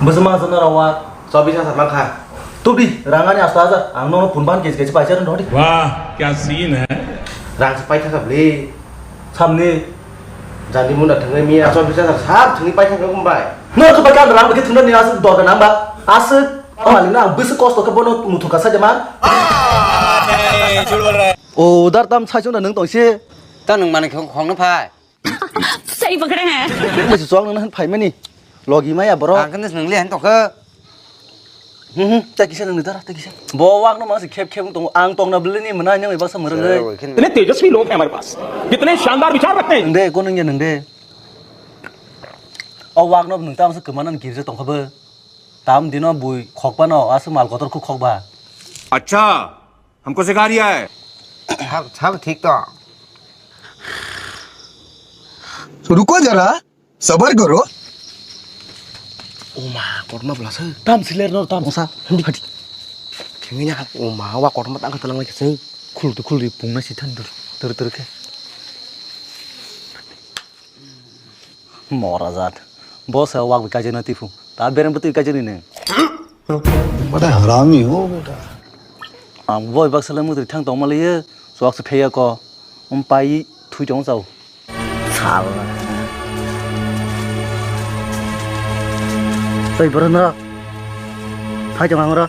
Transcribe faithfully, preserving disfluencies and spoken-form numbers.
Bwswk mahajon no rw wak? Chobis hajar mankha. Tubdi, rang ani asto hajar. Ang nono phone ban kesi kesi paisa rwno hodi. Wah, kya scene hai. Rang se paitha kha bwle. Samni. Jani muna thangwi miya chobis hajar sab thangwi paitha kha bumbai. No to paikha rang bwkhe thwngna ni aswk dorkar nang ba. Aswk. O malik no ang bwswk kosto khe bono muthung ka sajama. O dar tam sai chwngna nwng tongsi. Ta nwng mani khong khong no phai. Sai pakrang ha. Bwswk chwng nwng phaimani. Logi maya borok. Ang khe nwng le han tongkha. Hmm, hmm, ta kisa nwng dara, ta kisa. Bo wak no mangsi khep khep tong, ang tongna bwlini mwnai nang baksa mwrwngwi. इतने तेजस्वी लोग हैं हमारे पास, कितने शानदार विचार रखते हैं। Nwng de, ko nwng ya nwng de. O wak no nwng tamsa kwmana girja tongkha bo. Tam dino bui khokba no, aswk mal kotor khu khokba. अच्छा, हमको सिखा रिया है। Sab, sab thik to. रुको जरा, सबर करो। O ma, korma bwla se. Tam siler no, tam. Osa, hadi, hadi. Khengnya, o ma, wa korma tang kha talang lai se. Khuldi, khuldi, pungna si than dur, dur, dur khe. Mora jat. Bo se wak bi kaijak na tiphung. Ta bereng bwtwi kaijak ni neng. बड़ा हरामी हो बेटा। Ang boi baksa le mutri thang tong maliye. Chwak se thaiya ko. Um pai thui tong chao. Sal. Tei borok no. Thai tong ang ro.